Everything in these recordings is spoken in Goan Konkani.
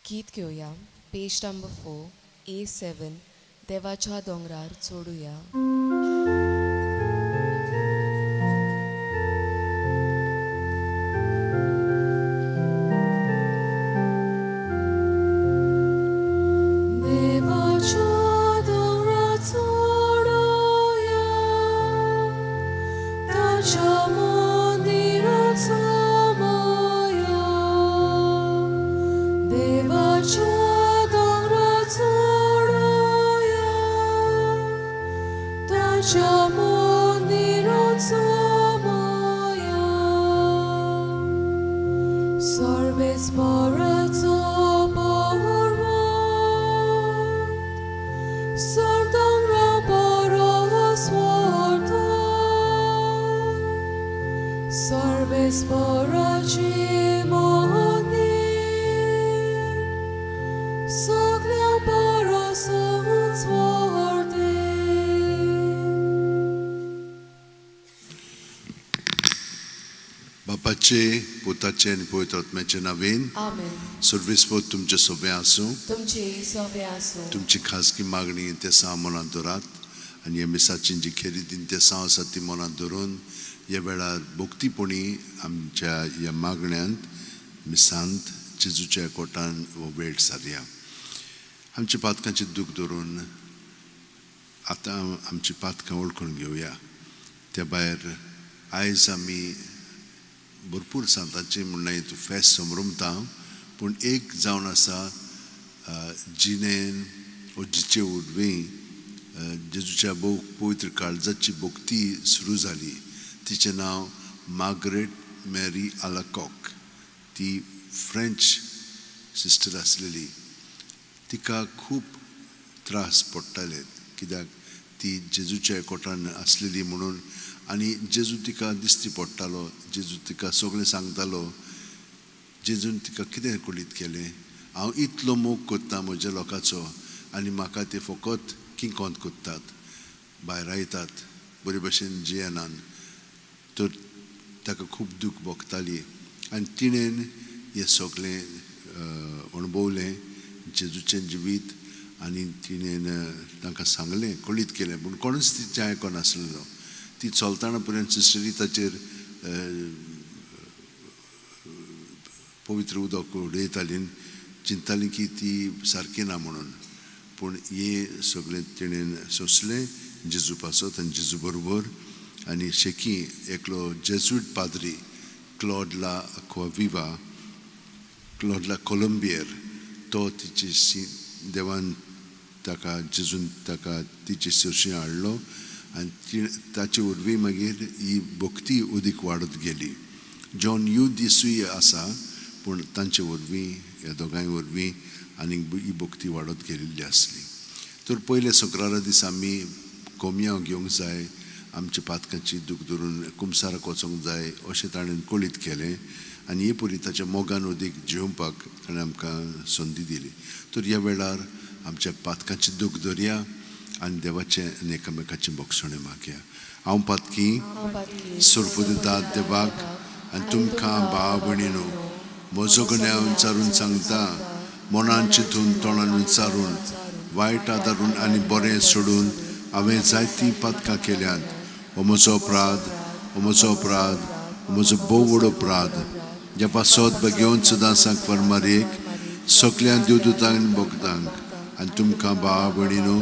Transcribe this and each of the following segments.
गीत घेवया, पेज नंबर 4, A7, देवाच्या दोंगरार चडुया. देवाच्या दोंगरार चडुया, ताच्या मंदिरात जमया. देवाच्या दोंगरार चडुया, ताच्या मंदिरात जमया. सर्वेस्पराचो पर्वत, दोंगरा परस व्हरता. सर्वेस्पराचें मंदीर सगळ्या परस उंच व्हरतें. बापाचे, पुताचे आनी पवित्र आत्म्याचे नांवेन. आमेन. सर्वेस्पर तुमचे सोबे आसूं. तुमचे सवे आसूं. तुमची खाजगी मागणी तेसां मनांत दवरात आनी ह्या मिसाची जी खेरीत तेसां आसात ती मनांत धरून ह्या वेळार भक्तीपणी आमच्या ह्या मागण्यांत मिसांत जेजूच्या कोटान हो वेळ सारया. आमच्या पातकांचे दूख धरून आतां आमची पातकां वळखून घेवया. त्या भायर आयज आमी भरपूर सांतांची म्हणणें तूं फेस्त समरमता, पूण एक जावन आसा जिणेन वो जिचे वरवीं जेजूच्या भोव पवित्र काळजाची भक्ती सुरू जाली. तिचें नांव मार्गरेट मॅरी आलाकॉक. ती फ्रेंच सिस्टर आसलेली. तिका खूब त्रास पडटाले कित्याक ती जेजूच्या एकवटान आसलेली म्हणून, आनी जेजू तिका दिश्टी पडटालो. जेजू तिका सगळें सांगतालो. जेजून तिका कितें कळीत केलें, हांव इतलो मोग करता म्हज्या लोकांचो आनी म्हाका ते फकत किंकोत करतात, भायरायतात, बरे भशेन जियेनात. तर ताका खूब दूख भोगताली आनी तिणेन हें सगळें अणभवलें जेजूचें जिवीत, आनी तिणेन तांकां सांगलें, कळीत केलें, पूण कोणूच तिचें आयकनासलेलो. ती चलतना पर्यंत सिस्टरी ताचेर पवित्र उदक उडयताली, चिंतताली की ती सारकी ना म्हणून. पूण हें सगळें तिणेन सोंसलें जेजू पासत आनी जेजू बरोबर. आनी शेकी एकलो जेजूट पाद्री क्लॉड ला अक्वाविवा, क्लॉड ला कोलंबियर, तो तिची देवान ताका जेजून ताका तिची सोशी हाडलो आनी ताचे वरवीं मागीर ही भक्ती उदीक वाडत गेली. जॉन you दिसूय आसा, पूण तांचे वरवीं ह्या दोगांय वरवीं आनीक ही भक्ती वाडत गेल्ली आसली. तर पयल्या शुक्रारा दिसा आमी कोमयांव घेवंक जाय, आमच्या पातकांची दूख धरून कुमसाराक वचोंक जाय अशें ताणें कळीत केलें आनी हे परी ताच्या मोगान उदीक जियोवपाक ताणें आमकां संदी दिली. तर ह्या वेळार आमच्या पातकांची दूख धरया आनी देवाचें आनी एकामेकाचें भोगसणें मागया. हांव पातकी सुरफुदाद देवाक आनी तुमकां भाव भयणीनो म्हजो गुन्यांव विचारून सांगता, मनान चिंतून तोंडान विचारून वायट आदारून आनी बरें सोडून हांवें जायतीं पातकां केल्यांत. हो म्हजो अपराध, हो म्हजो अपराध, हो म्हजो भोव व्हड अपराध. ज्या पासत बेगीन सदां सांगपार मारयेक सगळ्या देवदूतांक आनी भक्तांक आनी तुमकां भाव भयणीनो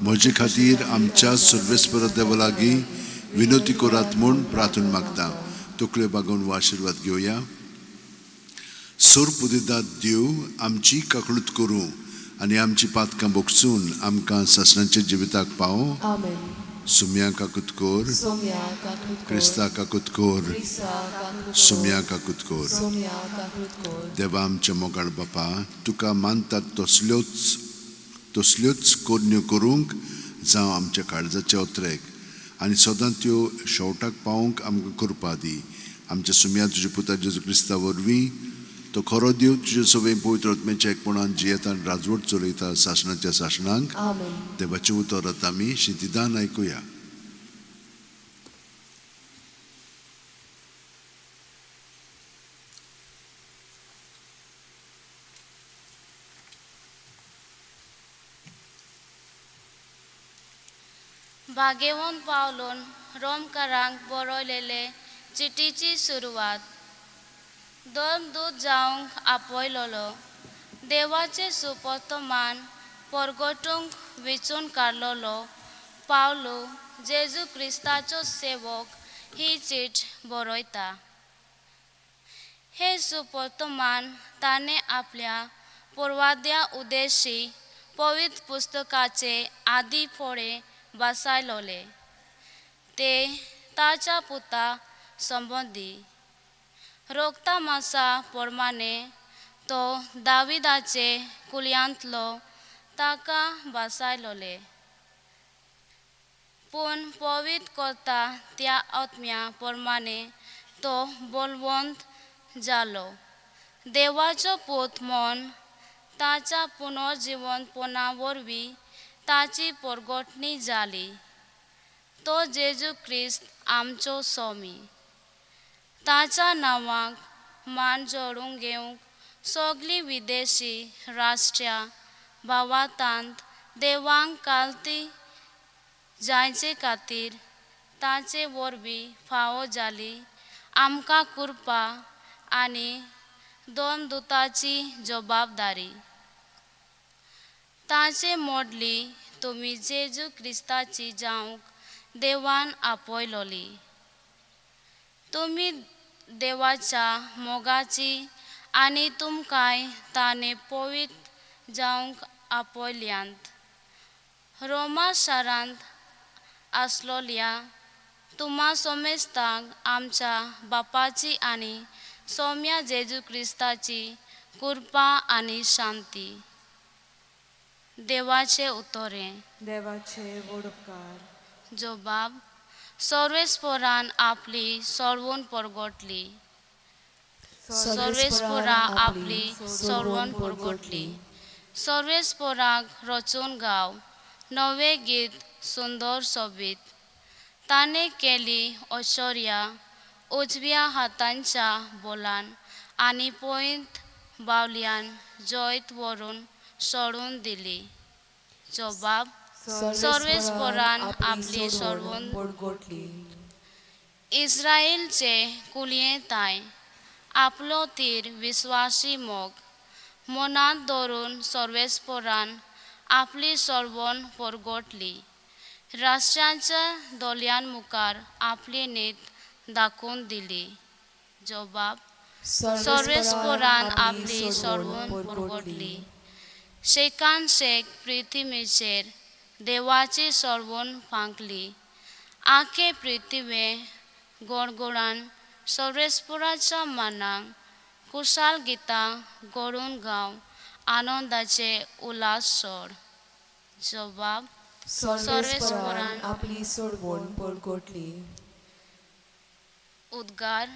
म्हजे खातीर आमच्या सर्वेस्पर देवा लागीं विनोती करात म्हूण प्रार्थना मागता. तकल्यो बागोवन हो आशिर्वाद घेवया. सोरपुदिदाद देव आमची काकळूत करूं आनी आमची पातकां भोगसून आमकां सासणाच्या जिविताक पावो. आमेन. सुम्या काकूत कोर. सोम्या काकूत कोर. क्रिस्ता काकूत कोर. क्रिस्ता काकूत कोर. सुम्या काकूत कोर. सोम्या काकूत कोर. देवा आमच्या मोगाळ बापा, तुका मानतात तसल्योच करण्यो करूंक जावं आमच्या काळजाचे अत्रेक आनी सदां त्यो शेवटाक पावोवंक आमकां कृपा दी. आमच्या सुम्या तुज्या पुता जेजू क्रिस्ता वरवीं, तो खरो देव तुजे सगळे पवित्र आत्म्याच्या एकपणान जियेता आनी राजवट चलयता सासणाच्या सासणांक. आमेन. देवाचें उतर आतां आमी शितिदान आयकुया. भागेवन पावलून रोमकारांक बरयलेले चिटीची सुरवात. धर्मदूत जावंक आपयलोलो देवाचे सुपर्तमान परगटूंक वेचून काडलोलो पावलू जेजू क्रिस्ताचो सेवक ही चीट बरयता. हे सुपर्तमान ताणें आपल्या पुर्वाद्या उद्देशी पवित्र पुस्तकाचे आदी फोडे बसायलोले ते ताच्या पुता संबंदी रोगता मासा प्रमाणे तो दाविदाचे कुलयांतलो ताका बसायलोले पूण पवित्र करता त्या आत्म्या प्रमाणे तो बलवंत जालो. देवाचो पूत म्हूण ताच्या पुनर्जिवंतपणा वरवीं ताची परगटणी जाली. तो जेजू क्रिस्त आमचो स्वामी. ताच्या नांवाक मान जोडून घेवंक सगळीं विदेशी राष्ट्रां भावातांत देवांक कालती जायचे खातीर ताचे वरवीं फावो जाली आमकां कृपा आनी दोन दुताची जबाबदारी. ताचे मोडली तुमी जेजू क्रिस्ताची जावंक देवान आपयलोली. तुमी देवाच्या मोगाची आनी तुमकांय ताणें पवित्र जावंक आपयल्यांत. रोमा शारांत आसलोल्या तुमा सोमेस्तांक आमच्या बापाची आनी सोम्या जेजू क्रिस्ताची कृपा आनी शांती. देवाचे उतरें. देवाचे व्हड उपकार. जबाब सर्वेस्परान आपली सोडवून परगटली. सर्वेस्परा आपली सोडवून परगटली. सर्वेस्पराक रचून गाव नवें गीत सुंदर सोबीत. ताणें केली ऐश्वर्या उजव्या हातांच्या बोलान आनी पोंयत बावल्यान जैत व्हरून सोडून दिली. जबाब सर्वेस्परान आपली सोडवून परगटली. इस्रायलचे कुलयेंताय आपलो तीर विस्वासी मोग मनांत धरून सर्वेस्परान आपली सोडवण परगटली. राष्ट्रांच्या दोळ्यां मुखार आपली नीत दाखोवन दिली. जबाब सर्वेस्परान आपली सोडवण परगटली. शेकान शेक पृथ्वीचेर देवाची सोडवण फांकली. आखे पृथ्वे गोडगोडान सर्वेस्पराच्या मनाक कुशाल गितां घडून गाव आनंदाचे उल्हास सोड. जबाब सर्वेस्परान आपली सोडवण परगटली. उद्गार.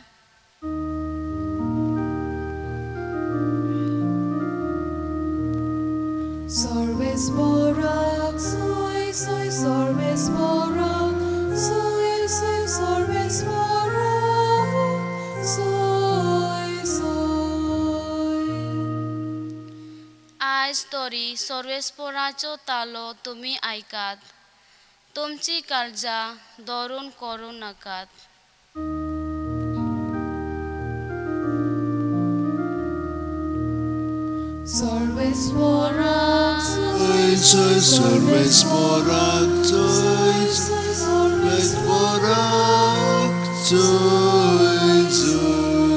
सर्वेस्पराक सोय सोय सर्वेस्पराक सोय सोय सर्वेस्पराक सोय सोय. आयज तरी सर्वेस्पराचो तालो तुमी आयकात. तुमची काळजां धरून करूं नाकात. सर्वेस्पराक सोय सोय सर्वेस्पराक सोय सोय सर्वेस्पराक सोय सोय.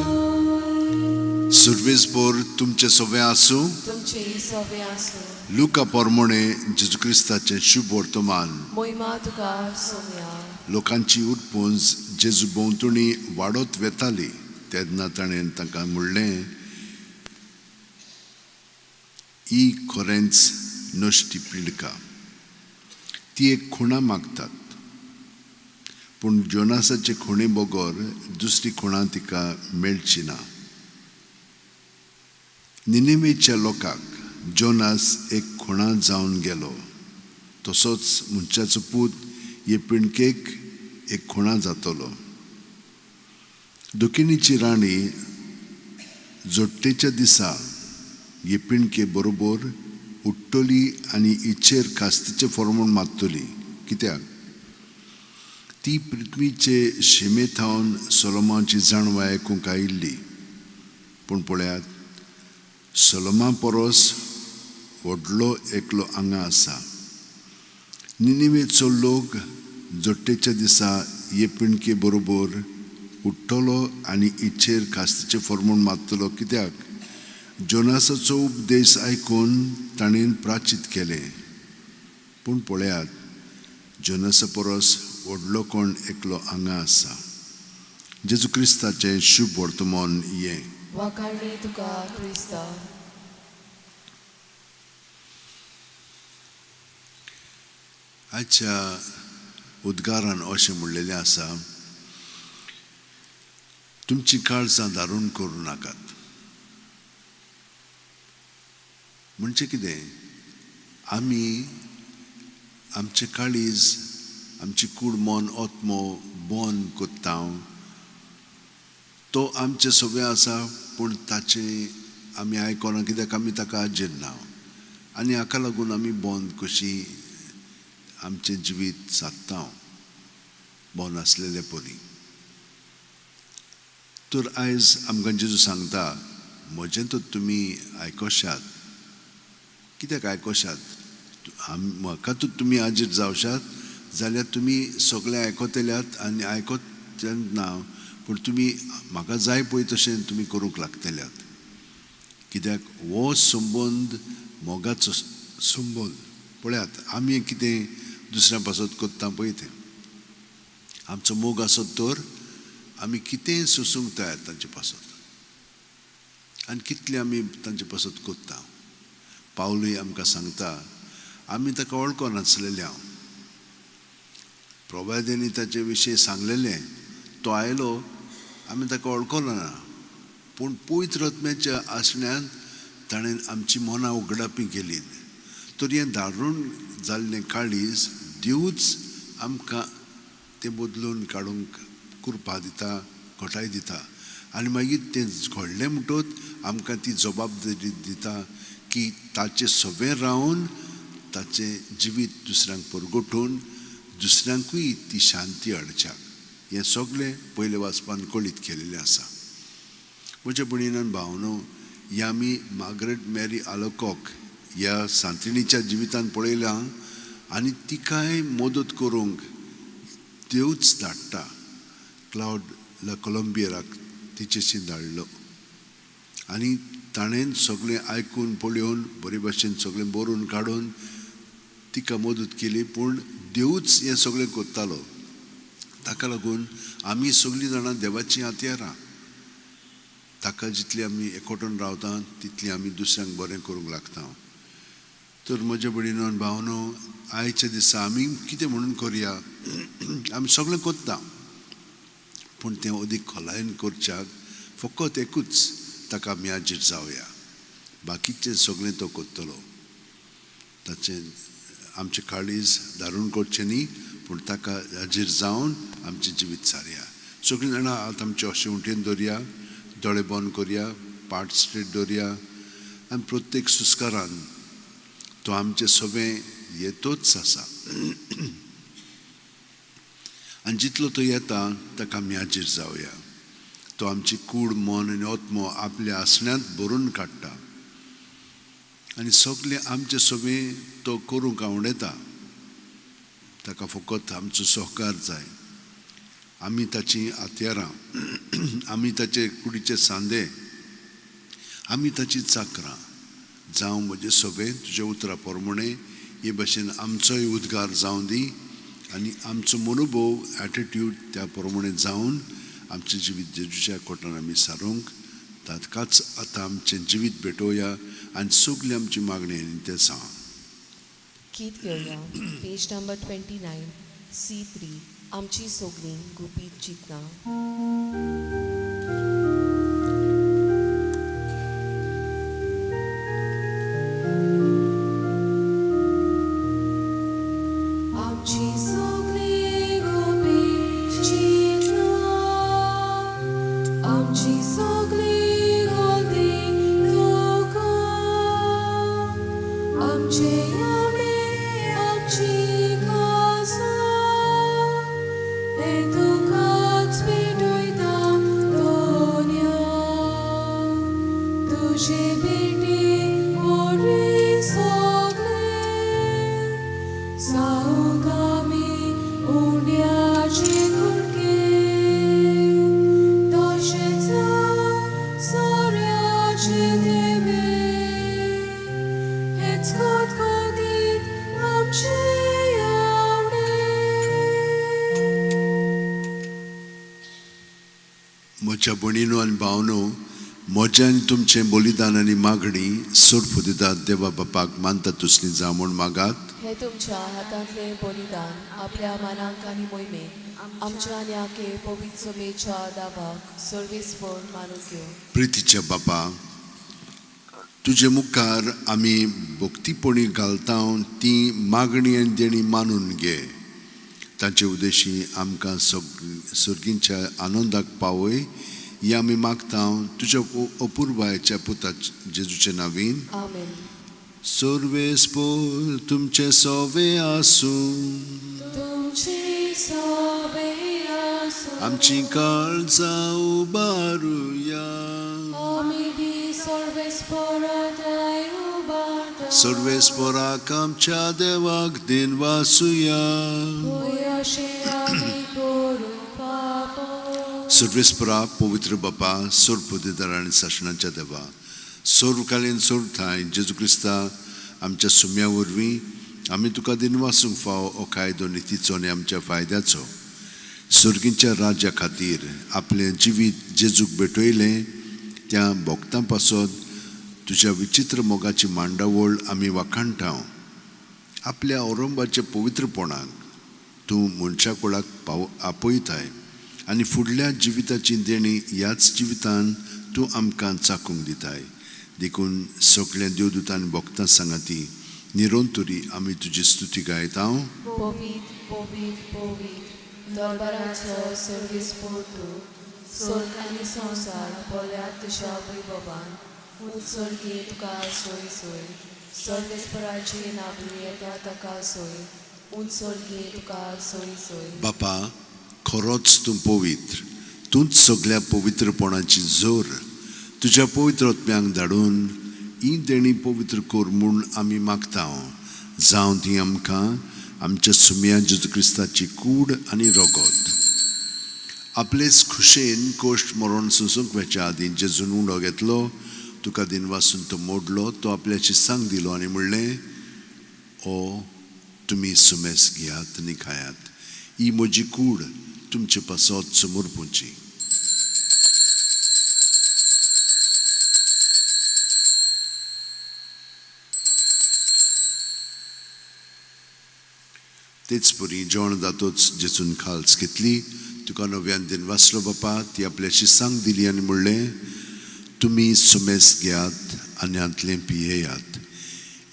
सर्वेस्पर तुमचें सगळें आसूं. तुमचे सवे आसूं. लुका पोरमोणे जेजू क्रिस्ताचें शुभ वर्तमान. मोहिमा तुका सोम्या. लोकांची उटपुंज जेजू भोंवतणी वाडत वेताली तेन्ना ताणें तांकां म्हणलें, ही खरेंच नश्टी पिडका. ती एक खुणा मागतात पूण जोनासाचे खुणे बगर दुसरी खुणा तिका मेळची ना. निनेमेच्या लोकांक जोनास एक खुणा जावन गेलो तसोच मनशाचो पूत हे पिणकेक एक खुणा जातलो. दुखिणीची राणी जोडटेच्या दिसा हे पिणके बरोबर उठ्ठली आनी हिचेर कास्तीचें फॉर्मून मारतली. कित्याक ती पृथ्वीचे शिमे थावन सोलोमाची जाणवाय आयकूंक आयिल्ली. पूण पळयात, सोलोमा परस व्हडलो एकलो हांगा आसा. निनिवेचो लोक जोट्टेच्या दिसा हे पिणके बरोबर उठ्ठलो आनी हिचेर खास्तीचें फॉर्मूण मारतलो, कित्याक जोनासाचो उपदेश आयकून ताणें प्राचीत केलें. पूण पळयात, जोनासा परस व्हडलो कोण एकलो हांगा आसा. जेजू क्रिस्ताचें शुभ वर्तमान हें. वाखाणणी तुका क्रिस्ता. आयच्या उद्गारान अशें म्हणलेलें आसा, तुमचीं काळजां दारून करूं नाकात. म्हणजे कितें, आमी आमचें काळीज, आमची कूड, मन, आत्मो बंद कोत्ता. तो आमचे सगळें आसा, पूण ताचें आमी आयकना, कित्याक आमी ताका आजेर ना आनी हाका लागून आमी बंद कशी आमचें जिवीत सादता, बंद आसलेले परी. तर आयज आमकां जेजू सांगता, म्हजें तर तुमी आयकोशात. कित्याक आयकोशात? म्हाका तर तुमी आजीर जावशात जाल्यार तुमी सगळें आयकतल्यात आनी आयकत ना, पूण तुमी म्हाका जाय पळय तशें तुमी करूंक लागतल्यात. कित्याक हो संबंद मोगाचो संबंद. पळयात, आमी कितें दुसऱ्या पासत कोत्ता पळय तें. आमचो मोग आसत तर आमी कितेंय सोसूंक तयार तांचे पासत, आनी कितलें आमी तांचे पासत कोत्ता. पावलूय आमकां सांगता, आमी ताका वळखो नासलेले. हांव प्रवाद्यांनी ताचे विशीं सांगलेलें, तो आयलो, आमी ताका वळखलो ना, पूण पवित्र आत्म्याच्या आसण्यान ताणें आमची मनां उगडापी केली. तर हें दारून जाल्लें काळीज देवूच आमकां तें बदलून काडूंक कृपा दिता, घटाय दिता. आनी मागीर तें घडलें म्हणटकच आमकां ती जबाबदारी दिता की ताचें सगळें रावन ताचें जिवीत दुसऱ्यांक परगटून दुसऱ्यांकूय ती शांती हाडच्याक. हें सगळें पयले वाचपान कळीत केलेलें आसा. म्हज्या भयणीन भावनो, हे आमी मार्गरेट मॅरी आलोकॉक ह्या सांतिणीच्या जिवितान पळयलां आनी तिकाय मदत करूंक देवच धाडटा. क्लावड ला कोलंबियराक तिचेशी धाडलो आनी ताणें सगळें आयकून पळोवन बरे भाशेन सगळें बरोवन काडून तिका मदत केली. पूण देवूच हें सगळें करतालो. ताका लागून आमी सगळीं जाणां देवाचीं हत्यारां. ताका जितली आमी एकवटून रावता तितली आमी दुसऱ्यांक बरें करूंक लागता. तर म्हज्या भयणीनो भावनो, आयच्या दिसा आमी कितें म्हणून करया? आमी सगळें करता, पूण तें अदीक खोलायेन करच्याक फकत एकूच ताका आमी आजीर जावया. बाकीचें सगळें तो करतलो. ताचें आमचें काळीज दारून करचें न्ही, पूण ताका हाजीर जावन आमचें जिवीत सारया. सगळीं जाणां आतां आमचे अशें उठेन दवरया, दोळे बंद करया, पाट स्ट्रेट दवरया आनी प्रत्येक सुस्कारान तो आमचें सगळें येतोच आसा. आनी जितलो तो येता ताका आमी हाजीर जावया. तो आमची कूड, मन आनी आत्मो आपल्या आसण्यांत भरून काडटा आनी सगळें आमचें सगळें तो करूंक आवडटा. ताका फकत आमचो सहकार जाय. आमी ताचीं हत्यारां, आमी ताचे कुडीचे सांदे, आमी ताची चाकरां. जावं म्हजें सगळें तुज्या उतरा प्रमाणें. हे भाशेन आमचोय उद्गार जावं दी आनी आमचो मनोभोव एटिट्यूड त्या प्रमाणें जावन आमचें जिवीत जेजूच्या कोटान आमी सारूंक ताकाच आतां आमचें जिवीत भेटोवया आनी सगळी आमची मागणी आनी तें सांग. गीत घेवया, पेज नंबर 29, C3, आमची सगळीं गुपीत चिंतना. आमची सगळीं गुपीत चिंतना, आमची सगळीं गलती तुका, आमचे आमी आमची कासा म्हज्या भयणीनो आनी भावनो, म्हजें आनी तुमचें बलिदान आनी मागणी सोरफुदिदात देवा बापाक मानता तसली जावं म्हूण मागात. हे तुमच्या हातांतले बलिदान आपल्या मानांक आनी मोहिमेक आमच्या आनी आखे पवित्र सभेच्या दावाक सर्वेस्पर मानून घेवं. प्रितीच्या बापा, तुजे मुखार आमी भक्तीपणी घालता ती मागणी आनी देणी मानून घे. तांचे उद्देशी आमकां सर्गींच्या आनंदाक पावय ही आमी मागता तुज्या अपुर्बायेच्या पुता जेजूच्या नावीन. आमेन. सर्वेस्पर तुमचे सोवे आसूं. तुमचे सोबे आसूं. आमची काळजां उबारुया. आमी ती सर्वेस्पराताय उबारता. सर्वेस्पराक आमच्या देवाक दिनवासुया. होय अशें आमी करूंक फावो. सर्वेस्परा, पवित्र बापा, सर्वपदेदार आनी सासणाच्या देवा, सर्वकालीन सर्व ठांय जेजू क्रिस्ता आमच्या सुम्या वरवीं आमी तुका दिनवासूंक फावो हो कायदो नितीचो आनी आमच्या फायद्याचो. सर्गीच्या राज्या खातीर आपलें जिवीत जेजूक भेटयलें त्या भक्तां पासत तुज्या विचित्र मोगाची मांडावळ आमी वाखाणटा. आपल्या औरंबाच्या पवित्रपणाक तूं मनशा कुळाक पाव आपयताय आनी फुडल्या जिविताची देणी ह्याच जिवितान तूं आमकां चाकूंक दिताय. देखून सगळ्या देवदूतान भक्तां सांगाती निरंतरी आमी तुजी स्तुती गायता. पवित्र पवित्र पवित्र दरबाराचो सर्वेस्पर तूं, स्वर्ग आनी संवसार भरल्यात तुज्या वैभवान. उत्सर्गी तुका सोय सोय, सर्वेस्पराचे नाबली येता ताका सोय, उत्सर्गी तुका सोय सोय. बापा, खरोच तूं पवित्र, तूंच सगळ्या पवित्रपणाची जोर. तुज्या पवित्र आत्म्यांक धाडून ही देणी पवित्र कर म्हूण आमी मागता. जावं ती आमकां आमच्या सुम्या जेजू क्रिस्ताची कूड आनी रगत. आपलेच खुशेन कोश्ट मरण सोंसूंक वेच्या आदीं जेजून उंडो घेतलो, तुका दिनवासून तो मोडलो, तो आपल्याची सांग दिलो आनी म्हणलें, ओ तुमी सुमेस घेयात आनी खायात, ही म्हजी कूड तुमचे पासत समर्पूची. तेच परी जेवण जातोच जेजून खाल्स घेतली, तुका नव्यान दिनवासलो बापा, ती आपल्याशी सांग दिली आनी म्हणलें, तुमी सुमेस घेयात आनी हांतलें पियेयात,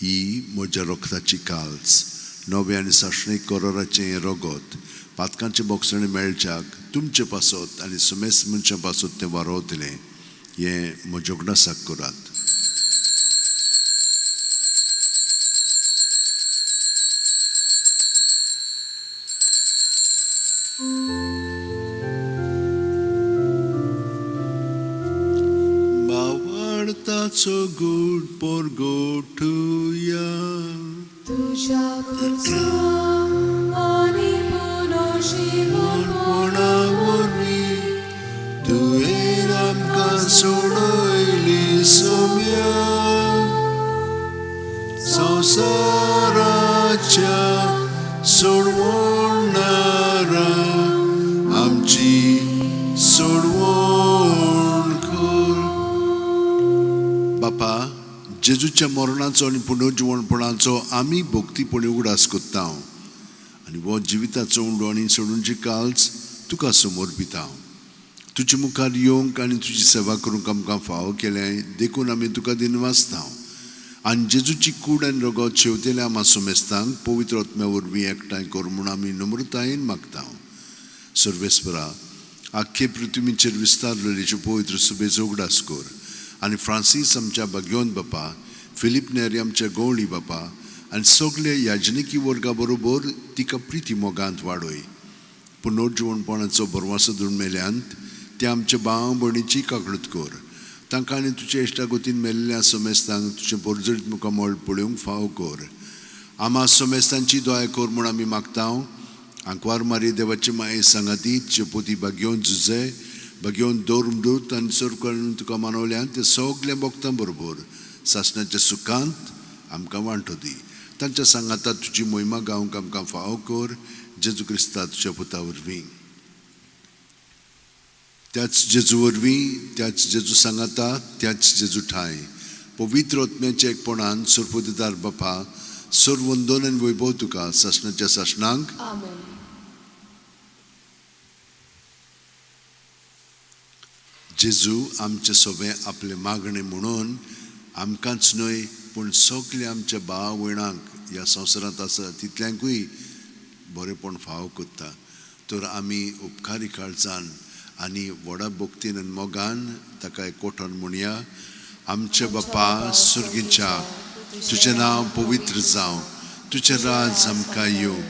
ही म्हज्या रक्ताची काल्स, नव्या आनी सासणीक कराराचें हें रगत, पातकांचें बोगसणें मेळच्याक तुमचे पासत आनी सुमेस मनशां पासत तें वारोवतलें. हें म्हज्या उगडासाक करात. भावार्थाचो गूढ परगटुया. तुज्या खुर्सा आनी पुनर्जिवपणा वरवीं तुवें आमकां सोडयली सोम्या, संवसाराच्या सोडवणारा आमची सोडवण कर. बापा, जेजूच्या मरणाचो आनी पुनर्जिवणपणाचो आमी भक्तीपणी उगडास करता आनी हो जिविताचो उंडो आनी सोडूनची काल्स तुका समर्पिता. तुजे मुखार येवंक आनी तुजी सेवा करूंक आमकां फावो केलें देखून आमी तुका दिनवासता. आनी जेजूची कूड आनी रगत शेवतेल्या आमा सोमेस्तांक पवित्र आत्म्या वरवीं एकठांय कर म्हूण आमी नम्रतायेन मागता. सर्वेस्परा, आख्खे पृथ्वीचेर विस्तारलेले पवित्र सभेचो उगडास कर आनी फ्रांसीस आमच्या भाग्यवंत बापा, फिलीप नेरी आमच्या गवळी बापा आनी सगळे याजनिकी वर्गा बरोबर तिका प्रिती मोगांत वाडय. पुनर्जिवणपणाचो भरवासो धरून मेल्यांत ते आमच्या भाव भयणीची काकळूत कर. तांकां आनी तुज्या इश्टागतीन मेल्ल्या सोमेस्तांक तुजें परजळीत मुखामळ पळोवंक फावो कर. आमा सोमेस्तांची दया कर म्हूण आमी मागता. आंकवार मारी देवाचे माये सांगाती तुजे पोती भाग्योवन जुजे भाग्योवन दवरून दूत आनी सरकारान तुका मानवल्यान ते सगल्या भक्तां बरोबर सासणाच्या सुखांत आमकां वांटो दी. तांच्या सांगाता तुजी मोहिमा गावंक आमकां फावो कर. जेजू क्रिस्ता तुज्या पुता वरवीं. त्याच जेजू वरवीं, त्याच जेजू सांगाता, त्याच जेजू ठाय, पवित्र आत्म्याच्या एकपणान सर्वदिदार बापा, सर्व वंदन आनी वैभव तुका सासणाच्या सासणांक. आमेन. जेजू आमचे सोबे आपले मागणे म्हणून आमकांच न्हय पूण सगळे आमच्या भाव भयणांक ह्या संवसारांत आसा तितल्यांकूय बरेपण फावो करता. तर आमी उपकारी काळजान आनी व्हडा भक्तीन आनी मोगान ताका एकवटान म्हणया. आमच्या बापा सुर्गीच्या, तुजें नांव पवित्र जावं, तुजें राज आमकां येवं,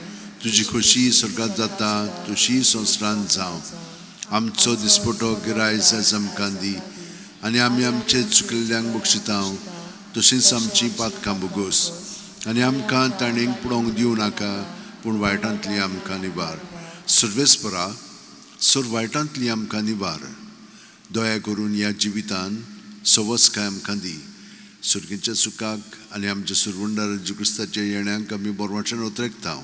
तुजी खोशी स्वर्गात जाता तशी संवसारांत जावं. आमचो दिसपटो गिरायस आयज आमकां दी आनी आमी आमचे चुकल्ल्यांक बक्षिता तशींच आमची पातकां भोगोस आनी आमकां ताणें पडोवंक दिवं नाका पूण वायटांतली आमकां निवार. सर्वेस्परा, सर्व वायटांतली आमकां निवार. दया करून ह्या जिवितान सवसकाय आमकां दी. सुर्गीच्या सुखाक आनी आमच्या सुरवंडार जेजू क्रिस्ताच्या येण्याक आमी बरवाच्यान उतरेकता.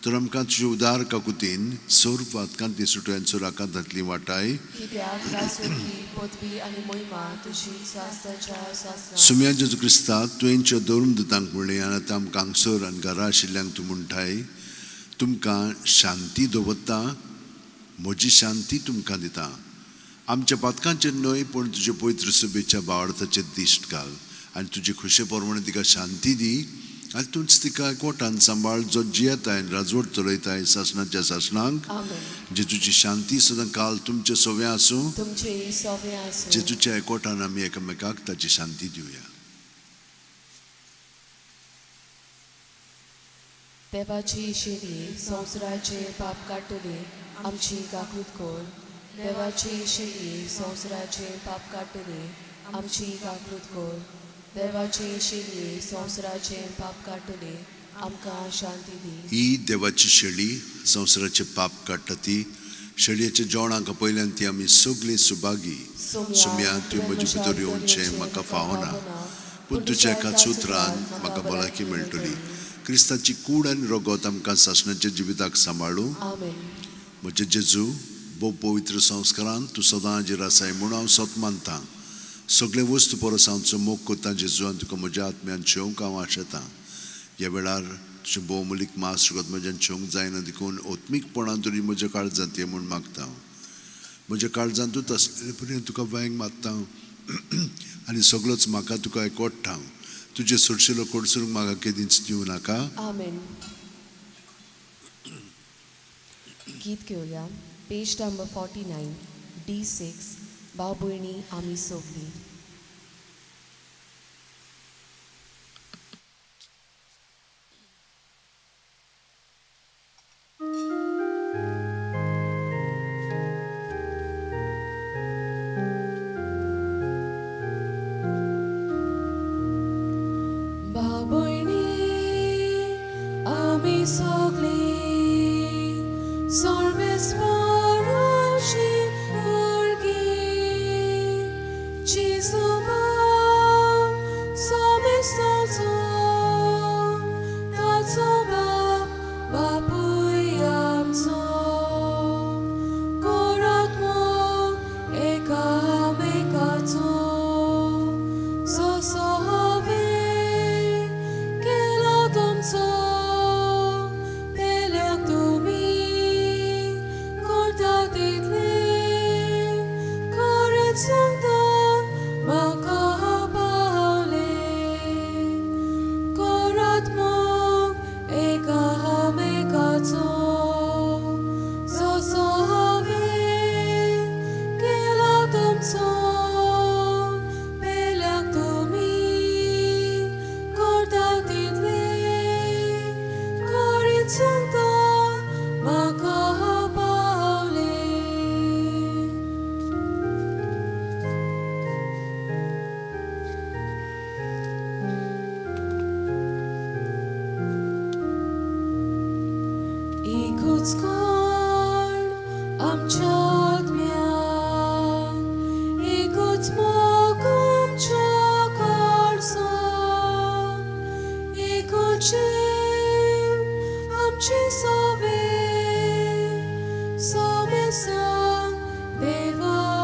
तर आमकां तुजे उदार काकुतीन सर्व पातकांतली सुटोय सुराकांतांतली वाटाय. कित्याक राजवटी, पदवी आनी महिमा तुजी सासणाच्या सासणाक. सुम्या जेजू क्रिस्ता, तुवेंच्या धर्म दुतांक म्हणलें आनी आतां आमकां हांगसर आनी घरा आशिल्ल्यांक तूं म्हणटाय, तुमकां शांती दवरता, म्हजी शांती तुमकां दिता. आमच्या पातकांचेर न्हय पूण तुजे पवित्र सभेच्या भावार्थाचेर दिश्ट घाल आनी तुजे खुशे प्रमाणे तिका शांती दी आनी तूंच तिका एकवटान सांबाळ, जो जियेताय आनी राजवट चलयताय सासणाच्या सासणांक. आमेन. जेजूची शांती सदां काल तुमचे सोवे आसूं. तुमचे सोवे आसूं. जेजूच्या एकवटान आमी एकामेकाक ताची शांती दिवया. देवाची शेरी, संवसाराचे पाप काडटली, आमची काकूत कर. देवाची शेरी, संवसाराचे पाप काडटली, आमची काकूत कर. देवाची शेरी, संवसाराचे पाप काडटली, आमकां शांती दी. ही देवाची शेळी, संवसाराचे पाप काडटा ती. शेळयेच्या जेवणाक पयल्यान ती आमी सगळीं सुभागी. सुम्या, तुवें म्हजे भितर येवचें म्हाका फावना पूण तुज्या एकाच उतरान म्हाका भलायकी मेळटली. क्रिस्ताची कूड आनी रगत आमकां सासणाच्या जिविताक सांबाळूं. आमेन. म्हजे जेजू, भोव पवित्र संस्कारान तूं सदां हाजीर आसाय म्हूण हांव सत मानतां. सगळे वस्तू परस हांव तुजो मोग करता जेजू आनी तुका म्हज्या आत्म्यान शेवंक हांव आशेतां. ह्या वेळार तुजें भोवमुलीक मास रगत म्हज्यान शेवंक जायना देखून आत्मीकपणान तरी म्हज्या काळजांत ये म्हूण मागता हांव. म्हज्या काळजांतूच आसले पर्यंत तुका वेंग मारता आनी सगळोच म्हाका तुका एकवट्टा हांव. तुजे सोडशिलो कडसरूंक म्हाका केदींच दिवं नाका. आमेन. गीत घेवया, पेज नंबर 49, D6, भाव भयणी आमी सोगली. भाव भयणी आमी सोगली, सर्वेस्पराची भुरगीं, जेजू बाप सोमेस्ताचो, ताचो बाप बापूय आमचो. करात मोग एकामेकाचो, जसो हांवें केलो तुमचो, पेल्याक तुमी करता तितलें. खरेंच सांगता, म्हाका पावलें. करात मोग एकामेकाचो, जसो हांवें केलो तुमचो, पेल्याक तुमी करता तितलें. खरेंच सांगता, म्हाका पावलें. एकूच कोण आमच्या आत्म्याक, एकूच मोग आमच्या काळजाक, एकूच जीव आमचे सोवे, सोमेस्तां देवा.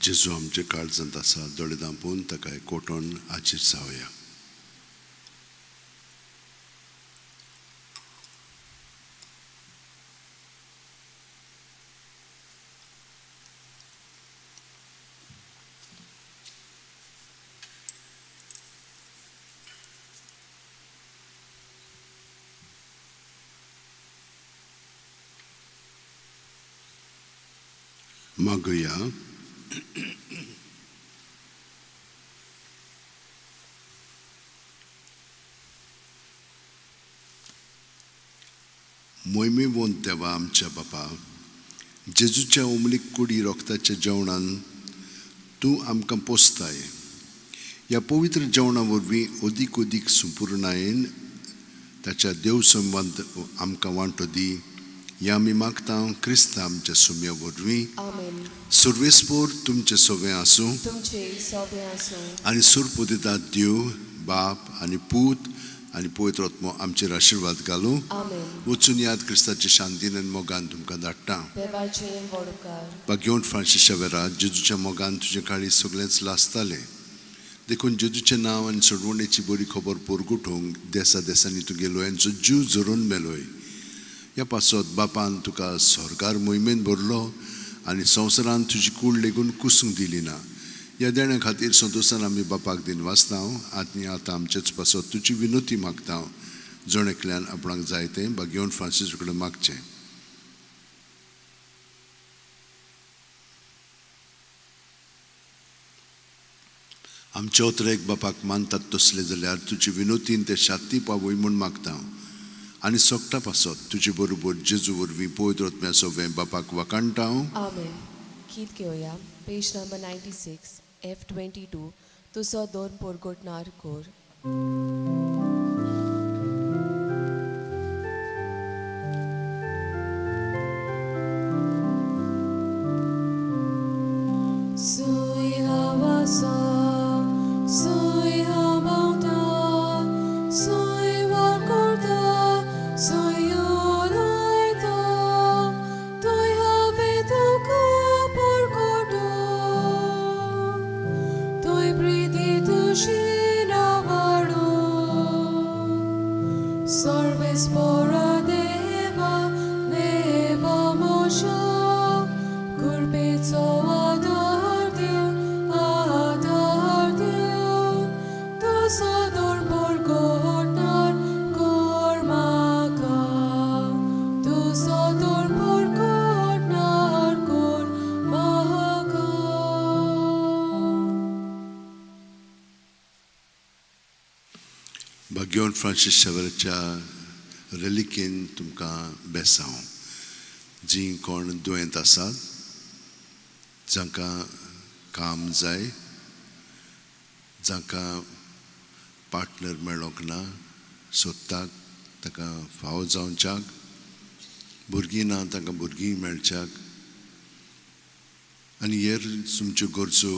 जेजू आमच्या काळजांत आसा, दोळे धांपून ताका कोटोन आचीर जावया. मागुया. मोहिमेवंत देवा आमच्या बापा, जेजूच्या उमलीक कुडी रोगताच्या जेवणान तूं आमकां पोसताय. ह्या पवित्र जेवणा वरवीं अदीक अदीक संपुर्णायेन ताच्या देव संबंद आमकां वांटो दी, ह्या आमी मागता क्रिस्ता आमच्या सुम्या वरवीं. आमेन. सुर्वेस्पोर तुमचें सगळें आसूं, तुमचे सोबें आसूं. आनी सुरपुदिता देव बाप आनी पूत आनी पवित्र आत्मो आमचेर आशिर्वाद घालूं. आमेन. वचून याद क्रिस्ताचे शांतीन आनी मोगान तुमकां धाडटा. देवाचे व्हड उपकार. भाग्यवंत फ्रांसीस शेवेरा, जेजूच्या मोगान तुजें काळीज सगळेंच लासतालें, देखून जेजूचें नांव आनी सोडवणेची बरी खबर पोरगुटूंक देसा देसांनी तुगे लोयांचो जीव झरोवन मेलोय. ह्या पासत बापान तुका स्वर्गार मोहिमेन भरलो आनी संवसारान तुजी कूड लेगून कुसूंक दिली ना. ह्या देण्या खातीर संतोशान आमी बापाक दिनवासता आनी आतां आमचेच पासत तुजी विनोती मागता. जण एकल्यान आपणाक जाय तें भाग्यवंत फ्रांसीस कडेन मागचें. आमचे ओतरेक बापाक मानतात तसले जाल्यार तुजी विनोतीन ते शाती पावय म्हूण मागता आनी सोगटा पासत तुजे बरोबर जेजू वरवीं पवित्र आत्म्या सगळें बापाक वाखाणटा. आमेन. गीत घेवया, पेज नंबर 96 F22, तुजो दोन पोरगोटणार कोर. सुय हांव आसा, सुय हांव भोंवता, सुय वावुरता, सुय उलयता, थंय हांवें तुका परगटो, थंय प्रिती तुजी नावाडो. सर्वेस्पोरा देवा, देवा म्हज्या, कृपेचो आदार दिव, आदार दिव, तुजो दोन परगटणार कर म्हाका, तुजो दोन परगटणार कर म्हाका. भाग्यवंत फ्रांसीस शेवेराच्या रेलिकेन तुमकां बेसांव. जीं कोण दुयेंत आसात, जांकां काम जाय, जांकां पार्टनर मेळोंक ना, सोदताक ताका फावो जावच्याक, भुरगीं ना तांकां भुरगीं मेळच्याक, आनी हेर तुमच्यो गरजो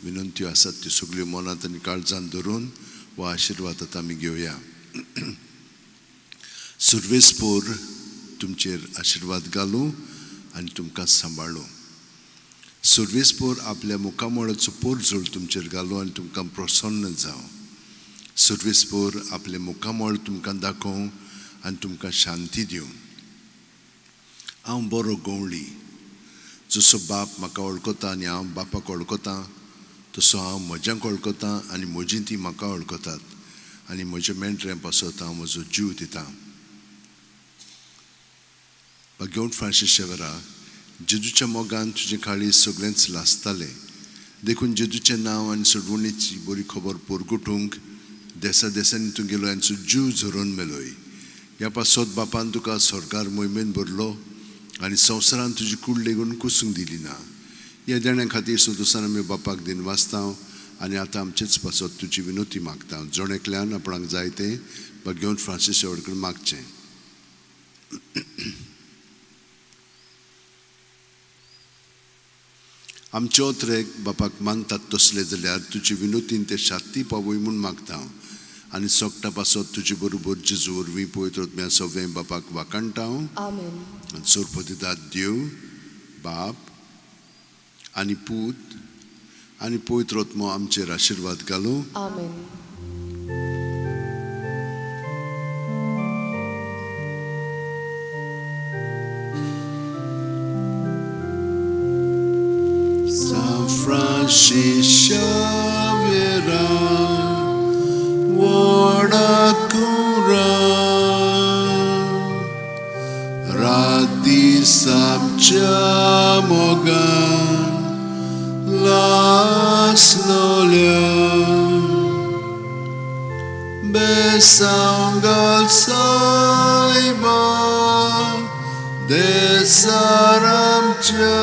विनंत्यो आसात त्यो सगल्यो मनांत आनी काळजांत धरून हो आशिर्वाद आतां आमी घेवया. सुर्वेस्पोर तुमचेर आशिर्वाद घालूं आनी तुमकां सांबाळूं. सुर्वेस्पोर आपल्या मुखामळाचो पोरजोळ तुमचेर घालूं आनी तुमकां प्रसन्न जावं. सुर्वेस्पोर आपलें मुखामळ तुमकां दाखोवं आनी तुमकां शांती दिवं. हांव बरो गवळी, जसो बाप म्हाका वळखता आनी हांव बापाक वळखता, तसो हांव म्हज्यांक वळखता आनी म्हजीं तीं म्हाका वळखतात, आनी म्हज्या मेंढऱ्यां पासत हांव म्हजो जीव दितां. भाग्यवंत फ्रांसीस शेवेरा, जेजूच्या मोगान तुजें काळीज सगळेंच लासतालें, देखून जेजूचें नांव आनी सोडवणेची बरी खबर पोरगुटूंक देसा देसांनी तूं गेलो आनी जीव झरोवन मेलोय. ह्या पासत बापान तुका स्वर्गार मोहिमेन भरलो आनी संवसारान तुजी कूड लेगून कुसूंक दिली ना. ह्या देण्या खातीर संतोशान आमी बापाक दिनवासता आनी आतां आमचेच पासत तुजी विनोती मागता. जण एकल्यान आपणाक जाय तें भाग्यवंत फ्रांसीस शेवट कडेन मागचें. आमचे ओतरेक बापाक मानतात तसले जाल्यार तुजी विनोतीन ते शाती पावय म्हूण मागता आनी सोगटा पासत तुजे बरोबर जेजू वरवीं पवित्र आत्म्या सगळें बापाक वाखाणटा. आमेन. आनी सोरपतिदा देव बाप आनी पूत आनी पवित्र आत्मो आमचेर आशिर्वाद घालूं. आमेन. San Francis Xavier, व्हडा कुरा, रात दीस आमच्या मोगान लासलोल्या, बेसांव घाल सायबा देसार आमच्या,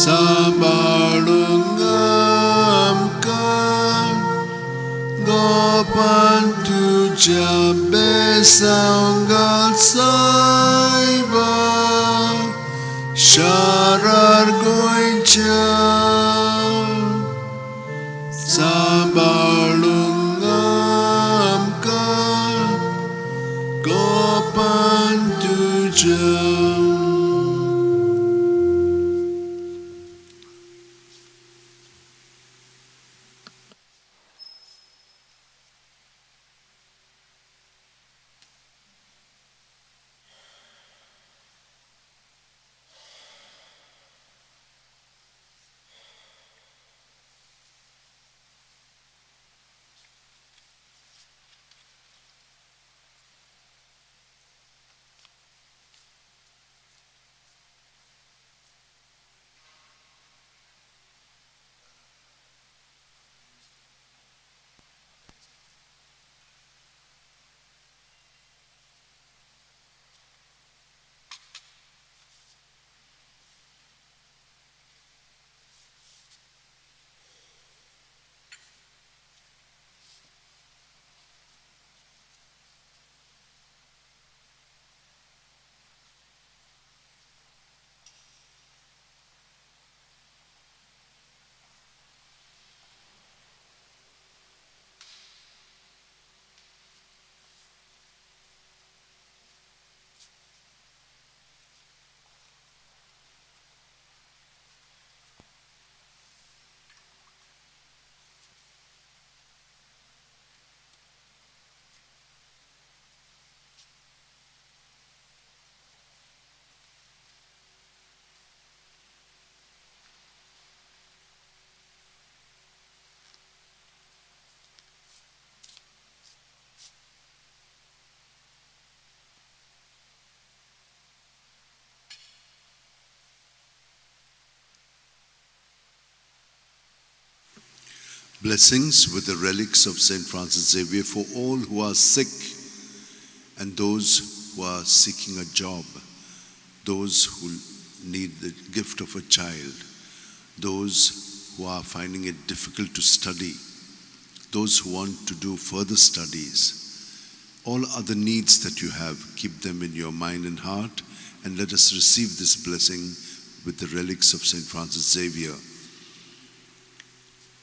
सांबाळूंक आमकां गोपान तुज्या, बेसांव घाल सायबा शारार गोंयच्या, सांबाळूंक आमकां गोपान तुज्या. Blessings with the relics of St. Francis Xavier for all who are sick and those who are seeking a job, those who need the gift of a child, those who are finding it difficult to study, those who want to do further studies. All other needs that you have, keep them in your mind and heart, and let us receive this blessing with the relics of St. Francis Xavier.